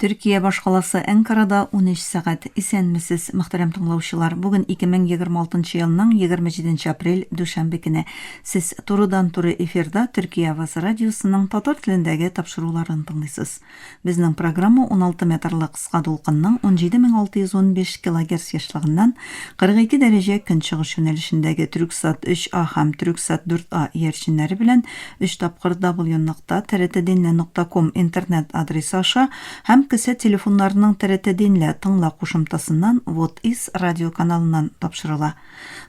Төркия башкаласы Әнкарада 13 сәгать. Исәнмесез, мөхтәрәм тыңлаучылар. Бүген 2026 елның 27 апрель, дүшәмбе көне. Сез турыдан-туры эфирда Төркия Авазы радиосының татар телендәге тапшыруларын тыңлыйсыз. Безнең программа 16 метрлы кыска дулкынның 17615 килогерц ешлыгыннан 42 дәрәҗә көнчыгыш юнәлешендәге Трюксат 3А һәм Трюксат 4А иярченнәре белән өч тапкыр w нокта trt-dinle нокта ком интернет адресы аша һәм кесә телефоннарының TRT Dinle тыңла кушымтасыннан Вот Is радиоканалыннан тапшырыла.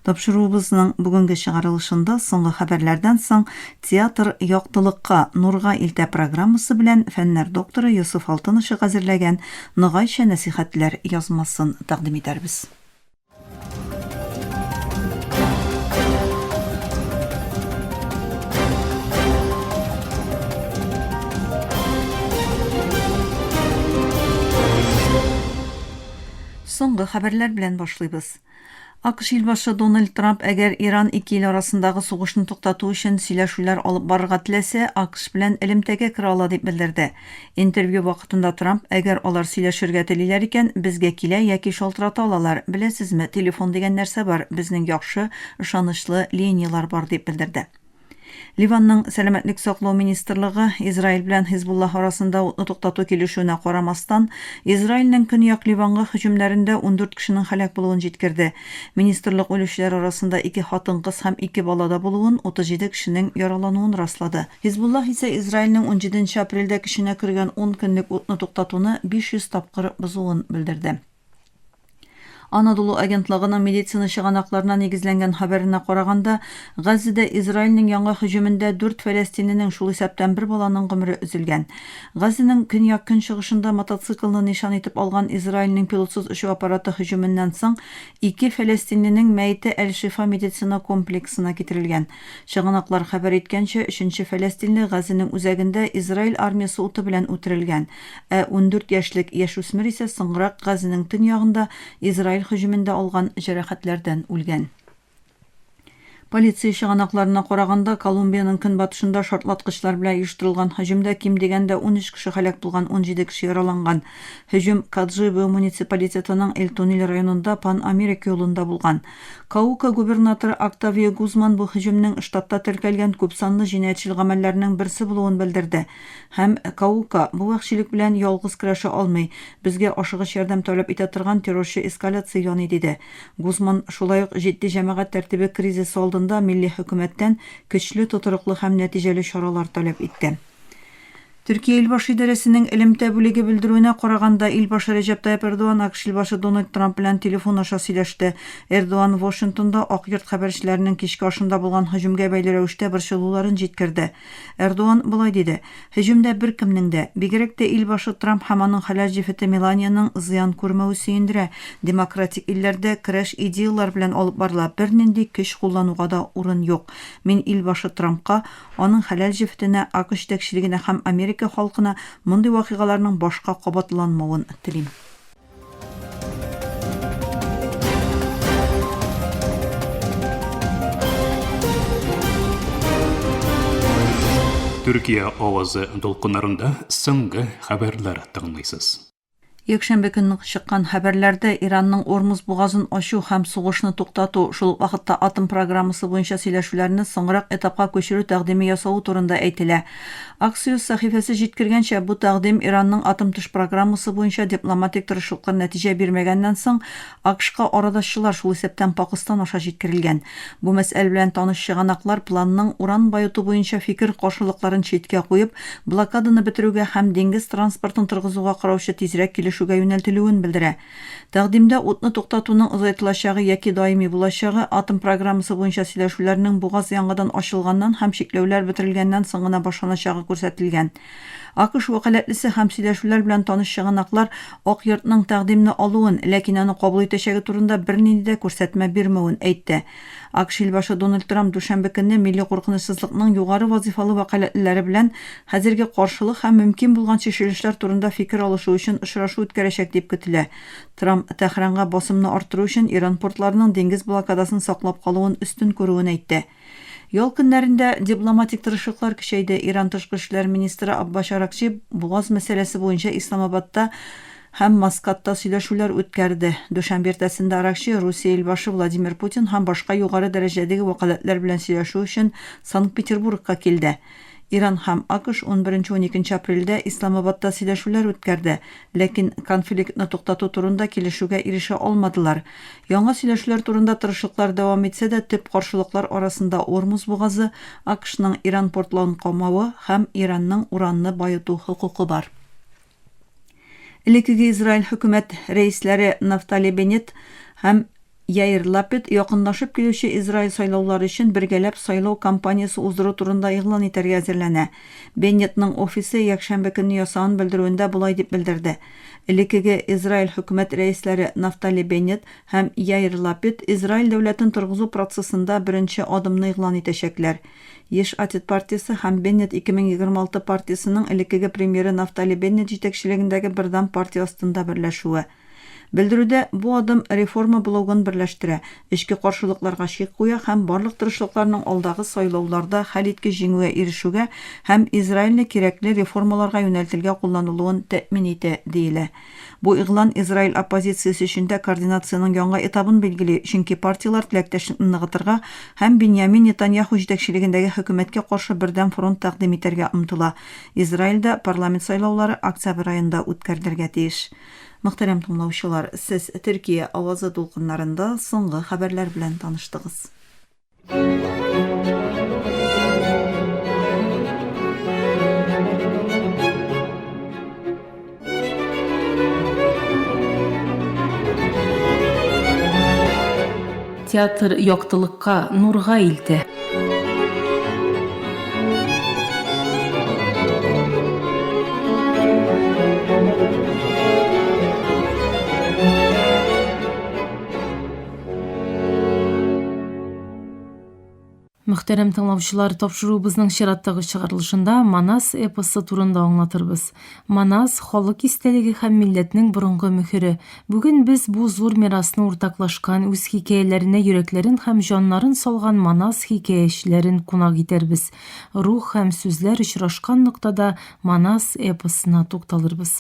Тапшыруыбызның бүгенге чыгарылышында соңгы хәбәрләрдән соң Театр яктылыкка, нурга илтә программасы белән фәннәр докторы Йосыф Алтынышек әзерләгән Ногайча нәсыйхәтләр язмасын тәкъдим итәрбез. Соңгы хәбәрләр белән башлыйбыз. АКШ илбашы Дональд Трамп әгәр Иран ике ил арасындагы сугышны туктату өчен сөйләшүләр алып барырга теләсә, АКШ белән элемтәгә керә ала дип белдерде. Интервью вакытында Трамп, әгәр алар сөйләшергә телиләр икән, безгә килә яки шалтырата алалар, беләсезме, телефон дигән нәрсә бар, безнең яхшы, ышанычлы линияләр бар дип белдерде. Ливанның сәламәтлек саклау министрлыгы Израиль белән Хизбуллаһ арасында утны туктату килешүенә карамастан, Израильнең Көньяк Ливанга һөҗүмнәрендә 14 кешенең һәлак булуын җиткерде. Министрлык үлүчеләр арасында ике хатын-кыз һәм ике бала да булуын, 37 кешенең яралануын раслады. Хизбуллаһ исә Израильнең 17 апрельдә көченә кергән ун көнлек утны туктатуны 500 тапкыр бозуын белдерде. Анадолу агентлыгының медицина чыганакларына нигезләнгән хәбәренә караганда, Газзәдә Израильнең яңа һөҗүмендә дүрт фәләстинленең, шул исәптән бер баланың гомере өзелгән. Газзәнең көньяк-көнчыгышында мотоциклны нишан итеп алган Израильнең пилотсыз очу аппараты һөҗүменнән соң ике фәләстинленең мәете Әл-Шифа медицина комплексына китерелгән. Чыганаклар хәбәр иткәнчә, өченче фәләстинле Газзәнең үзәгендә Израиль армиясе уты белән үтерелгән. Ә 14 яшьлек яшүсмер исә соңрак Газзәнең төньягында Израиль һөҗүмендә алган җәрәхәтләрдән үлгән. Полиция чыганакларына караганда, Колумбиянең көнбатышында шартлаткычлар белән оештырылган һөҗүмдә ким дигәндә 13 кеше һәлак булган, 17 кеше яраланган. Һөҗүм Каджибо муниципалитетының Эль-Тунель районында Пан-Америка юлында булган. Каука губернаторы Октавио Гузман бу һөҗүмнең штатта теркәлгән күпсанлы җинаятьчел гамәлләрнең берсе булуын белдерде. Һәм Каука бу вәхшилек белән ялгыз көрәшә алмый, безгә ашыгыч ярдәм таләп итә торган террорчы эскаляция яный, диде. Гузман шулай ук җитди җәмәгать тәртибе кризисы алдында милли хөкүмәттән көчле, тотрыклы һәм нәтиҗәле чаралар таләп итте. Төркия Илбашы идарәсенең элемтә бүлеге белдерүенә караганда, Илбашы Рәҗәп Тайяп Эрдоган АКШ Илбашы Дональд Трамп белән телефон аша сөйләште. Эрдоган Вашингтонда Ак Йорт хәбәрчеләренең кичке ашында булган һөҗүмгә бәйле рәвештә борчылуларын җиткерде. Эрдоган болай диде, Һөҗүмдә беркемнең дә, бигрәк тә илбашы Трамп һәм аның хәләл җефете Меланиянең зыян күрмәве сөендерә. Демократик илләрдә көрәш идеялар белән алып барыла, бернинди көч куллануга да урын юк. Мин илбашы Трампка, аның хәләл җефетенә, АКШ җитәкчелегенә һәм Америка халкына мондый вакыйгаларның башка кабатланмавын телим. Төркия авазы дулкыннарында соңгы хәбәрләр тыңлыйсыз. Якшәмбе көнне чыккан хәбәрләрдә Иранның Ормуз бугазын ачу һәм сугышны туктату, шул ук вакытта атом программасы буенча сөйләшүләрне соңрак этапка күчерү тәкъдиме ясавы турында әйтелә. Axios сәхифәсе җиткергәнчә, бу тәкъдим Иранның атом-төш программасы буенча дипломатик тырышлыклар нәтиҗә бирмәгәннән соң АКШка арадашчылар, шул исәптән Пакыстан аша җиткерелгән. Бу мәсьәлә белән таныш чыганаклар планның уран баету буенча фикер каршылыкларын читкә куеп, блокаданы бетерүгә һәм диңгез транспортын торгызуга караучы тизрәк килешүгә юнәлтелүен белдерә. Тәкъдимдә утны туктатуның озайтылачагы яки даими булачагы, атом программасы буенча сөйләшүләрнең бугаз яңадан ачылганнан һәм чикләүләр бетерелгәннән соң гына башланачагы күрсәтелгән. АКШ вәкаләтлесе һәм сөйләшүләр белән таныш чыганаклар Ак Йортның тәкъдимне алуын, ләкин аны кабул итәчәге турында бернинди дә күрсәтмә бирмәвен әйтте. АКШ илбашы Дональд Трамп дүшәмбе көнне милли куркынычсызлыкның югары вазыйфалы вәкаләтлеләре белән хәзерге каршылык һәм мөмкин булган чишелешләр турында фикер алышу өчен очрашу үткәрәчәк дип көтелә. Трамп Тәһранга басымны арттыру өчен Иран портларының диңгез блокадасын саклап калуын өстен күрүен әйтте. Ял көннәрендә дипломатик тырышлыклар көчәйде. Иран тышкы эшләр министры Аббаш Аракчи бугаз мәсьәләсе буенча Исламабадта һәм Маскатта сөйләшүләр үткәрде. Дүшәмбе иртәсендә Аракчи Русия илбашы Владимир Путин һәм башка югары дәрәҗәдәге вәкаләтләр белән сөйләшү өчен Санкт-Петербургка килде. Иран һәм АКШ унберенче-уникенче апрельдә Исламабадта сөйләшүләр үткәрде, ләкин конфликтны туктату турында килешүгә ирешә алмадылар. Яңа сөйләшүләр турында тырышлыклар дәвам итсә дә, төп каршылыклар арасында Ормуз бугазы, АКШның Иран портларын камавы һәм Иранның уранны баету хокукы бар. Элеккеге Израиль хөкүмәт рәисләре Нафтали Беннет һәм Яир Лапид якынлашып килүче Израиль сайлаулары өчен бергәләп сайлау кампаниясе уздыру турында игълан итәргә әзерләнә. Беннетның офисы якшәмбе көнне ясаган белдерүендә болай дип белдерде, Элеккеге Израиль хөкүмәт рәисләре Нафтали Беннет һәм Яир Лапид Израиль дәүләтен торгызу процессында беренче адымны игълан итәчәкләр. Еш Атид партиясе һәм Беннет 2026 партиясенең элеккеге премьеры Нафтали Беннет җитәкчелегендәге бердәм партия астында берләшүе. Белдерүдә бу адым реформа блогын берләштерә, эчке каршылыкларга чик куя һәм барлык тырышлыкларның алдагы сайлауларда хәлиткеч җиңүгә ирешүгә һәм Израильне кирәкле реформаларга юнәлтелгә кулланылуын тәэмин итә, диелә. Бу игълан Израиль оппозициясе өчен дә координациянең яңа этабын билгели, чөнки партияләр теләктәшлекне ныгытырга һәм Биньямин Нетаньяху җитәкчелегендәге хөкүмәткә каршы бердәм фронт тәкъдим итәргә омтыла. Израильдә парламент сайлаулары октябрь аенда үткәрелергә тиеш. Мөхтәрәм тыңлаучылар, сез Төркия авазы дулкыннарында соңгы хәбәрләр белән таныштыгыз. Театр яктылыкка, нурга илтә. Мөхтәрәм тыңлаучылар, тапшыруыбызның чираттагы чыгарылышында Манас эпосы турында аңлатырбыз. Манас, халык истәлеге һәм милләтнең борынгы мөһере. Бүген без бу зур мирасны уртаклашкан, үз хикәяләренә йөрәкләрен һәм җаннарын салган Манас хикәячеләрен кунак итәрбез. Рух һәм сүзләр очрашкан ноктада Манас эпосына тукталырбыз.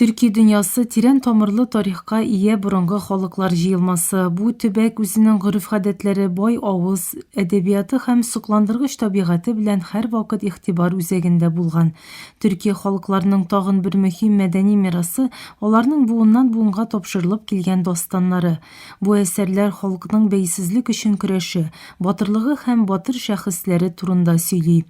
Төрки дөньясы тирән тамырлы тарихка ия борынгы халыклар җыелмасы. Бу төбәк үзенең гореф-гадәтләре, бай авыз әдәбияты һәм сокландыргыч табигате белән һәрвакыт игътибар үзәгендә булган. Төрки халыкларының тагын бер мөһим мәдәни мирасы, аларның буыннан-буынга тапшырылып килгән дастаннары. Бу әсәрләр халыкның бәйсезлек өчен көрәше, батырлыгы һәм батыр шәхесләре турында сөйли.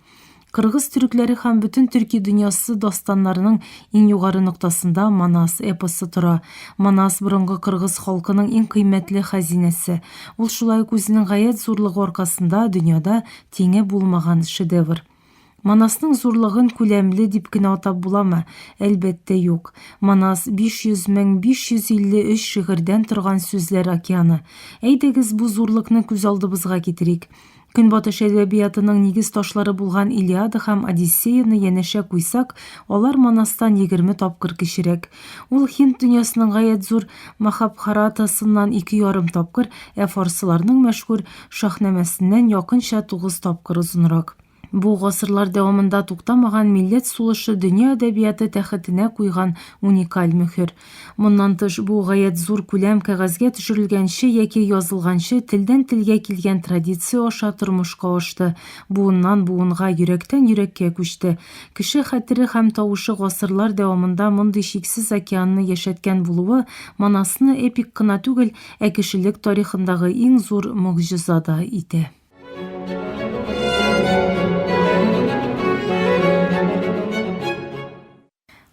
Кыргыз төрекләре һәм бөтен төрки дөньясы дастаннарының иң югары ноктасында Манас эпосы тора. Манас борынгы кыргыз халкының иң кыйммәтле хәзинәсе. Ул шулай ук үзенең гаять зурлыгы аркасында дөньяда тиңе булмаган шедевр. Манасның зурлыгын күләмле дип кенә атап буламы? Әлбәттә, юк. Манас, 500 553 шигырьдән торган сүзләр океаны. Әйдәгез, бу зурлыкны күз алдыбызга китерик. Көнбатыш әдәбиятының нигез ташлары булган Илиада һәм Одиссеяны янәшә куйсак, алар Манастан 20 тапкыр кечерәк. Ул Һинд дөньясының гаять зур Махабхаратасыннан ике ярым тапкыр, ә фарсыларның мәшһүр Шаһнамәсеннән якынча тугыз тапкыр озынрак. Бу гасырлар дәвамында туктамаган милләт сулышы дөнья әдәбияты тәхетенә куйган уникаль мөһер. Моннан тыш, бу гаять зур күләм кәгазьгә төшерелгәнче яки язылганчы телдән-телгә килгән традиция аша тормышка ашты, буыннан-буынга, йөрәктән-йөрәккә күчте. Кеше хәтере һәм тавышы гасырлар дәвамында мондый чиксез океанны яшәткән булуы Манасны эпик кына түгел, ә кешелек тарихындагы иң зур могҗиза да итә.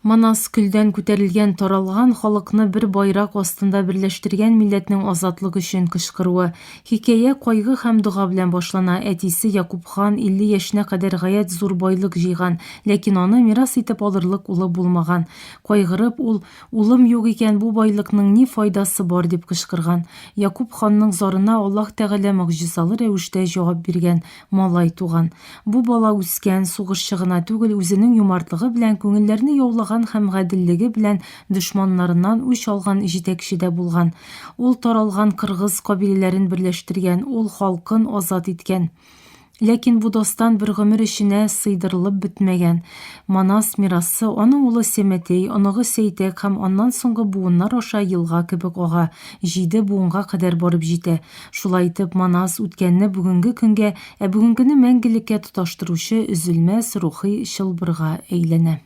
Манас көлдән күтәрелгән, таралган халыкны бер байрак астында берләштергән милләтнең азатлык өчен кычкыруы. Хикәя кайгы һәм дога белән башлана. Әтисе Якуб хан 50 яшенә кадәр гаять зур байлык җыйган, ләкин аны мирас итеп алырлык улы булмаган. Кайгырып, ул Улым юк икән, бу байлыкның ни файдасы бар, дип кычкырган. Якуб ханның зарына Аллаһ Тәгалә могҗизалы рәвештә җавап биргән, малай туган. Бу бала үскән, сугышчы гына түгел, үзенең юмартлыгы белән күңелләрне яулаган сайланган һәм гаделлеге белән дошманнарыннан үч алган җитәкче дә булган. Ул таралган кыргыз кабиләләрен берләштергән, ул халкын азат иткән. Ләкин бу дастан бер гомер эченә сыйдырылып бетмәгән. Манас мирасы аның улы Сәмәтәй, оныгы Сәйтәк һәм аннан соңгы буыннар аша елга кебек ага, җиде буынга кадәр барып җитә. Шулай итеп, Манас үткәнне бүгенге көнгә, ә бүгенгене мәңгелеккә тоташтыручы өзелмәс рухи чылбырга әйләнә.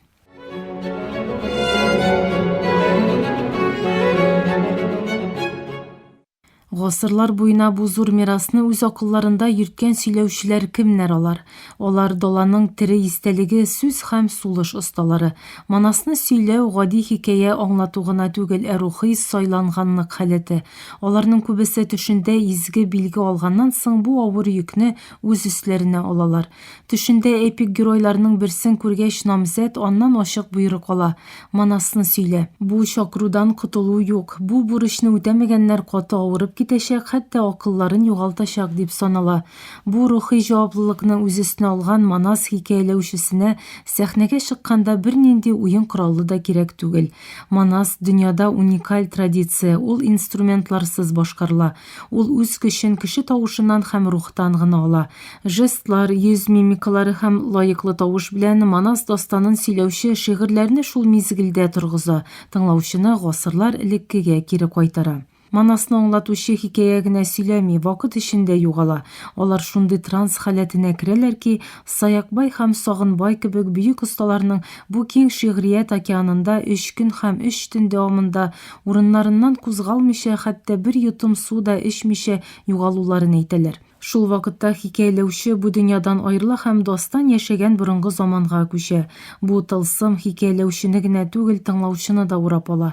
Гасырлар буена бу зур мирасны үз акылларында йөрткән сөйләүчеләр кемнәр алар? Алар даланың тере истәлеге, сүз һәм сулыш осталары. Манасны сөйләү, гади хикәя аңлату гына түгел, ә рухи сайланганлык халәте. Аларның күбесе төшендә изге билге алганнан соң бу авыр йөкне үз өсләренә алалар. Төшендә эпик геройларның берсен күргәч, намзәт аннан ачык боерык ала, Манасны сөйлә. Бу чакырудан котылу юк. Бу бурычны үтәмәгәннәр каты авырып китәчәк, хәтта акылларын югалтачак, дип санала. Бу рухи җаваплылыкны үз өстенә алган Манас хикәяләүчесенә сәхнәгә чыкканда бернинди уен коралы да кирәк түгел. Манас, дөньяда уникаль традиция, ул инструментларсыз башкарыла. Ул үз көчен кеше тавышыннан һәм рухтан гына ала. Жестлар, йөз мимикалары һәм лаеклы тавыш белән Манас дастанын сөйләүче шигырьләрне шул мизгелдә торгыза, тыңлаучыны гасырлар элеккегә кире кайтара. Манасны аңлатучы хикәя генә сөйләми, вакыт эчендә югала. Алар шундый транс халәтенә керәләр ки, Саякбай һәм Сагынбай кебек бөек осталарның бу киң шигърият океанында өч көн һәм өч төн дәвамында урыннарыннан кузгалмыйча, хәтта бер йотым су да эчмичә югалуларын әйтәләр. Шул вакытта хикәяләүче бу дөньядан аерыла һәм дастан яшәгән борынгы заманга күчә. Бу тылсым хикәяләүчене генә түгел, тыңлаучыны да урап ала.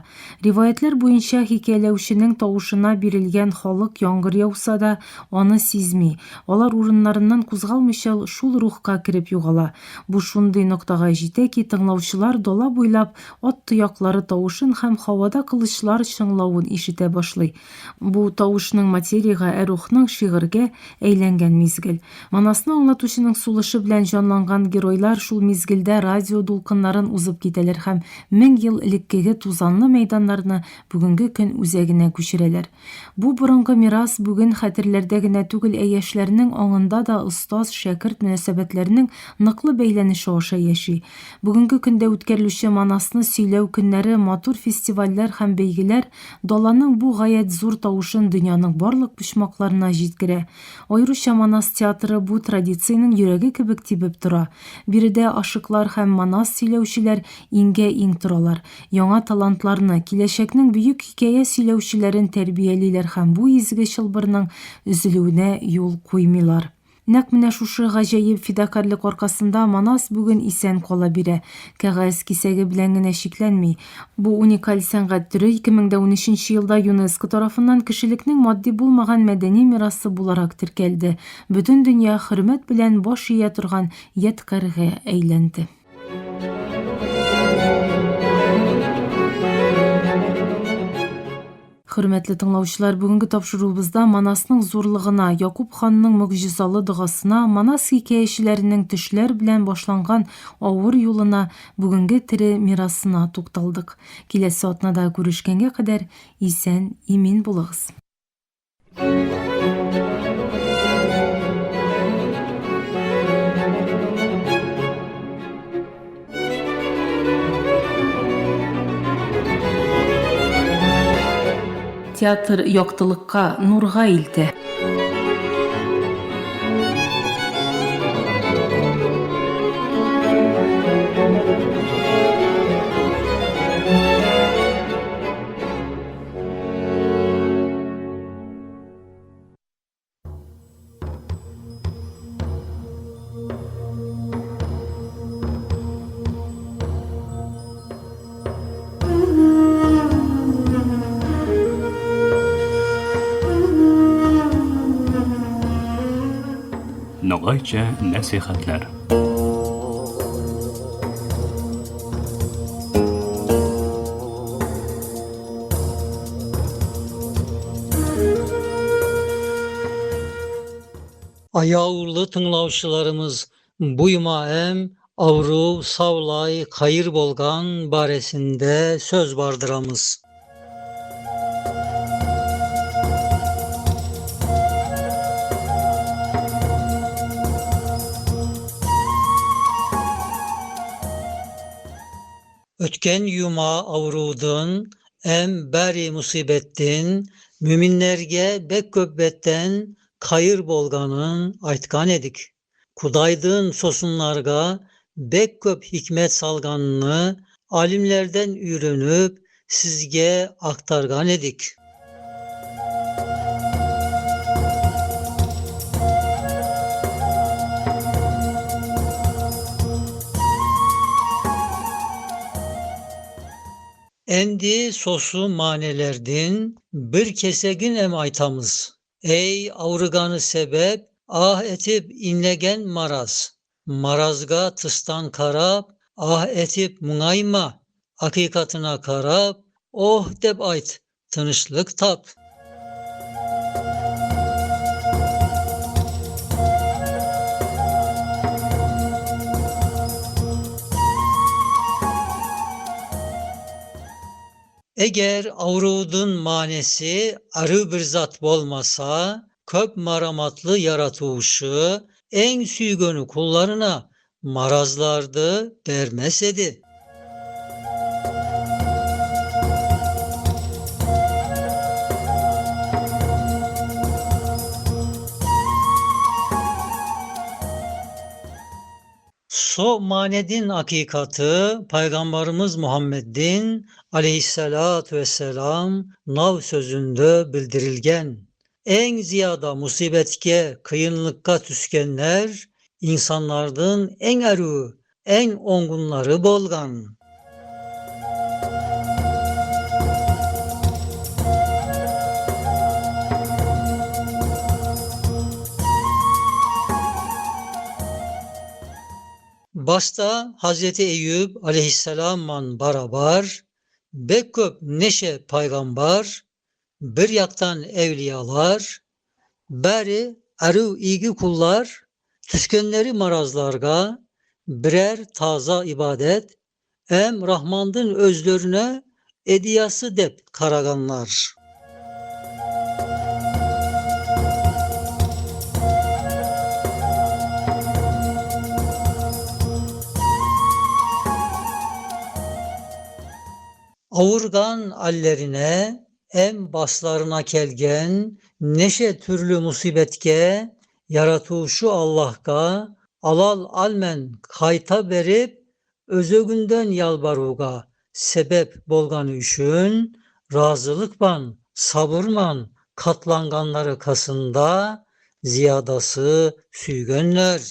Риваятьләр буенча, хикәяләүченең тавышына бирелгән халык яңгыр яуса да, аны сизми. Алар урыннарыннан кузгалмыйча шул рухка кереп югала. Бу шундый ноктага җитә ки, тыңлаучылар дала буйлап ат тояклары тавышын һәм һавада кылычлар чыңлавын ишетә башлый. Бу, тавышның материягә, ә рухның шигырьгә әйләнгән мизгел. Манасны аңлатучының сулышы белән җанланган геройлар шул мизгелдә радио дулкыннарын узып китәләр һәм 1000 ел элеккеге тузанлы мәйданнарны бүгенге көн үзәгенә күчерәләр. Бу борынгы мирас бүген хәтерләрдә генә түгел, ә яшьләрнең аңында да остаз-шәкерт мөнәсәбәтләренең ныклы бәйләнеше аша яши. Бүгенге көндә үткәрелүче Манасны сөйләү көннәре, матур фестивальләр һәм бәйгеләр Даланың бу гаять зур тавышын дөньяның барлык почмакларына җиткерә. Аеруча Манас театры бу традициянең йөрәге кебек тибеп тора. Биредә ашыклар һәм Манас сөйләүчеләр иңгә-иң торалар, яңа талантларны, киләчәкнең бөек хикәя сөйләүчеләрен тәрбиялиләр һәм бу изге чылбырның өзелүенә юл куймыйлар. Нәкъ менә шушы гаҗәеп фидакарьлек аркасында Манас бүген исән кала бирә, кәгазь кисәге белән генә чикләнми. Бу уникаль сәнгать төре 2013 нче елда ЮНЕСКО тарафыннан кешелекнең матди булмаган мәдәни мирасы буларак теркәлде, бөтен дөнья хөрмәт белән баш ия торган ядкарьгә әйләнде. Хөрмәтле тыңлаучылар, бүгенге тапшыруыбызда Манасның зурлыгына, Якуб ханның могҗизалы догасына, Манас хикәячеләренең төшләр белән башланган авыр юлына, бүгенге тере мирасына тукталдык. Киләсе атнада күрешкәнгә кадәр исән, имин булыгыз. Театр яктылыкка, нурга илтә. Ногайча нәсихәтләр. Аяулы тыңлаучыларымыз, буйма әм. Авыру саулай кайыр болган баресинде сөз бардырамыз. Ötken yuma авыруудын эм бари мусибеттин müminlerге бек көп беттен кайыр болганын айткан эдик. Кудайдын сосунларга бек көп хикмет салганыны алимлерден үйрөнүп сизге актарган эдик. Энди сосу манелердин бир кесегин эм айтамыз. Эй авырганы себеп ah etip инлеген maraz. Marazга тыстан карап, ah etip муңайма, акыйкатына карап, oh деп айт, тынычлык тап. Eger avruudun manesi arı bir zat bolmasa, köp maramatlı yaratuvuşu en süygönü kullarına marazlardı bermez edi. So manedin hakikatı Peygamberimiz Muhammed'in aleyhissalatu vesselam nav sözünde bildirilgen. En ziyada musibetke, kıyınlıkka tüskenler insanlardın en erü, en ongunları bolgan. Basta Hazreti Eyüp aleyhisselamman barabar, bek köp neşe peygamber, bir yaktan evliyalar, bari arı iygi kullar, tüskenleri marazlarga birer taza ibadet, em Rahmandın özlerine ediyası dep karaganlar. Avurgan allerine, em baslarına kelgen, neşe türlü musibetke, yaratuşu Allah'ka, alal almen kayta berip, özögünden yalbaruga, sebep bolganı üçün, razılıkman, sabırman, katlanganları kasında, ziyadası süygönler.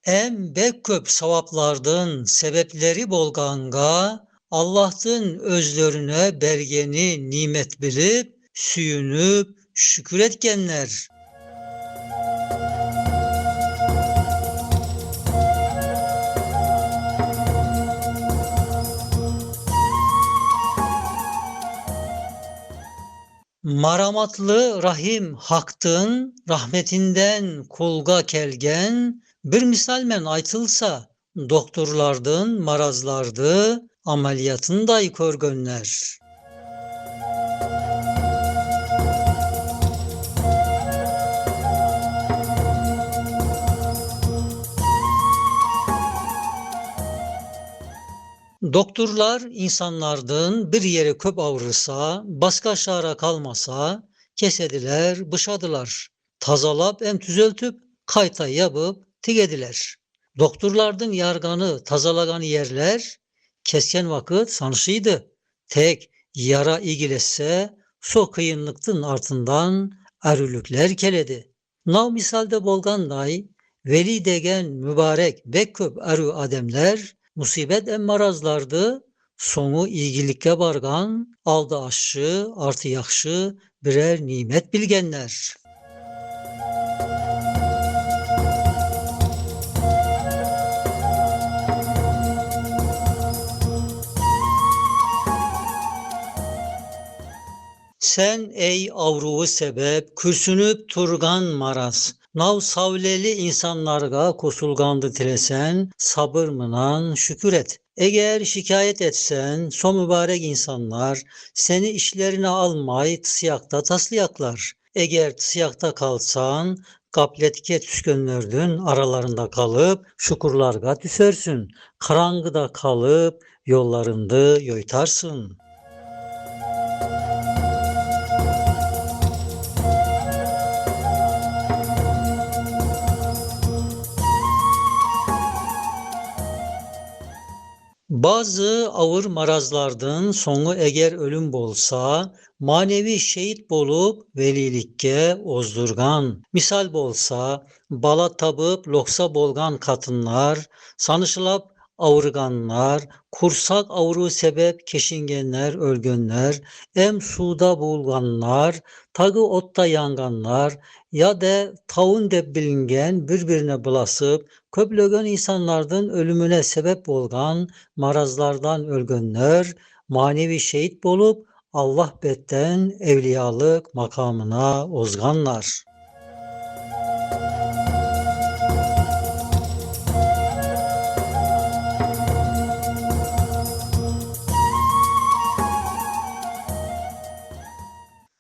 En bek köp savaplardın sebepleri bolganga, Allah'tın özlerine bergeni nimet bilip, süyünüp, şükür etkenler. Maramatlı Rahim Haktın rahmetinden kulga kelgen bir misalmen aytılsa doktorlardın marazlardı ameliyatınday körgönler. Doktorlar insanlardın bir yere köp avırsa, başka şara kalmasa kesediler, bışadılar. Tazalap em tüzeltüp, kayta yapıp tigediler. Doktorlardın yarganı, tazalaganı yerler kesken vakit sanışıydı. Tek yara ilgilese so kıyınlıktın артından erülükler keledi. Nav misalde bolganday veli degen mübarek bek köp erü ademler musibet em marazlardı sonu ilgilikke bargan aldı aşı artı yakşı birer nimet bilgenler. Sen ey avruvu sebep kürsünüp turgan maraz. Nav savleli insanlarga kosulgandı tilesen sabır mınan şükür et. Eğer şikayet etsen so mübarek insanlar seni işlerine almay tısıyakta taslıyaklar. Eğer tısıyakta kalsan gafletke tüskönlerdün aralarında kalıp şukurlarga düşersün. Karangıda kalıp yollarında yoytarsın. Bazı ağır marazlardın sonu eğer ölüm bolsa, manevi şehit bolup velilikke ozdurgan. Misal bolsa, bala tabıp loksa bolgan katınlar, sanışılap avurganlar, kursak avru sebep keşingenler, ölgönler, em suda boğulganlar, tagı otta yanganlar, ya da taun dep bilingen birbirine bulasıp, köplögön insanlardan ölümüne sebep bolgan marazlardan ölgönler, manevi şehit bolup Allah betten evliyalık makamına ozganlar.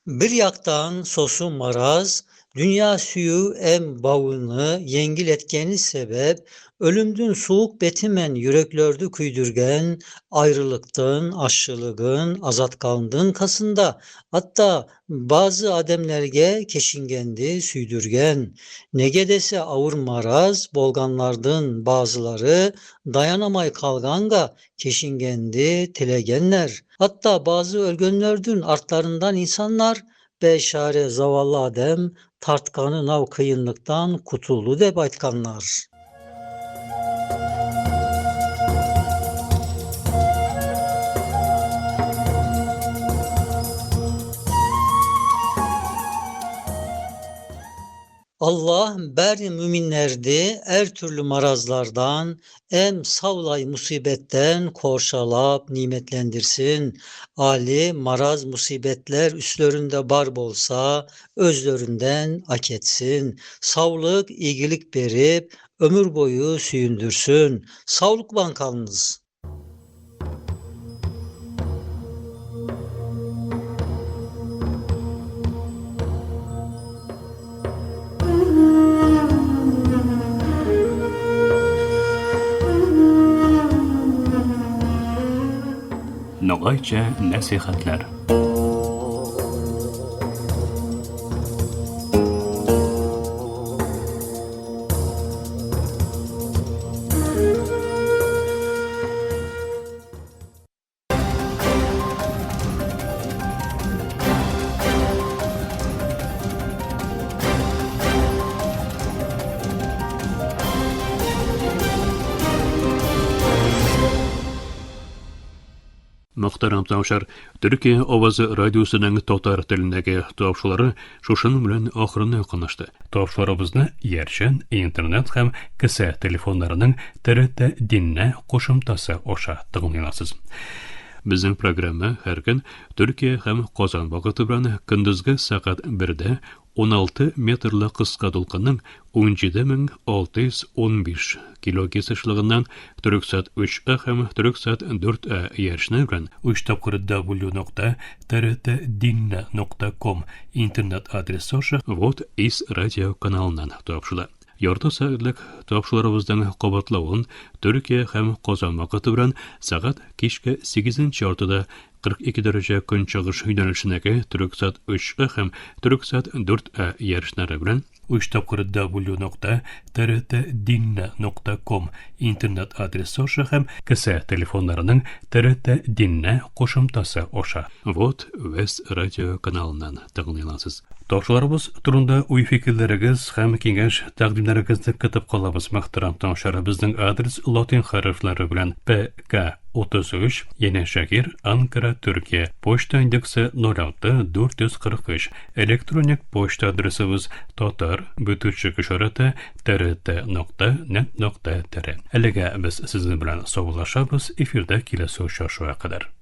Bir yaktan sosu maraz, dünya suyu em bavını yengil etkeni sebep, ölümdün soğuk betimen yüreklördü küydürgen, ayrılıktın, aşçılığın, azat kaldın kasında, hatta bazı ademlerge keşingendi süydürgen. Nege dese avur maraz, bolganlardın bazıları, dayanamay kalganga keşingendi tilegenler. Hatta bazı ölgönlerdün artlarından insanlar, beşare zavallı adem, tartkanı nav kıyınlıktan kutuldu dep aytkanlar. Allah ber müminlerdi her türlü marazlardan, em savlay musibetten korşalap nimetlendirsin. Ali maraz musibetler üstlerinde bar bolsa özlerinden ak etsin. Savlık iyilik berip ömür boyu süyündürsün. Savlık bankalınız. Ногайча нәсихәтләр. Мөхтәрәм тыңлаучылар, Төркия авазы радиосының татар телендәге тапшырулары шушының белән ахырына якынлашты. Тапшыруларыбызны иярчен интернет һәм кесә телефоннарының ТРТ Диннә кушымтасы аша тыңлый аласыз. Безнең программа һәр көн Төркия һәм Казан вакыты белән көндезге сәгать 1дә 16 метрлы кыска дулкынның 17615 килогерц ешлыгыннан Төрексат 3А һәм Төрексат 4А иярчене белән 3 тапкыр w.trtdinne.com интернет адресы аша Вот из радио каналыннан тапшыла. Ярты сәгатьлек тапшыруларыбызның кабатлавын Төркия һәм Казан вакыты белән сәгать кичке 8:30-да 42 дәрәҗә көнчыгыш юнәлешендәге Төрексат 3А һәм Төрексат 4А иярченнәре белән 3 тапкыр w.trtdinne.com интернет адресы аша һәм кесә телефоннарының ТРТ Диннә кушымтасы аша Вот Вест радио каналыннан тыңлый аласыз. Тапшыруларыбыз турында уй-фикерләрегез һәм киңәш тәкъдимнәрегезне көтеп калабыз. Мөхтәрәм тыңлаучылар, безнең адрес латин хәрефләре белән ПК 33 Yenişehir, Ankara, Türkiye. Poçta индексы 06 443. Электроник почта адресыбыз tatar бөтүчек ишарәте trt.net.tr. Әлегә без сезнең белән саубуллашабыз. Эфирдә киләсе очрашуга кадәр.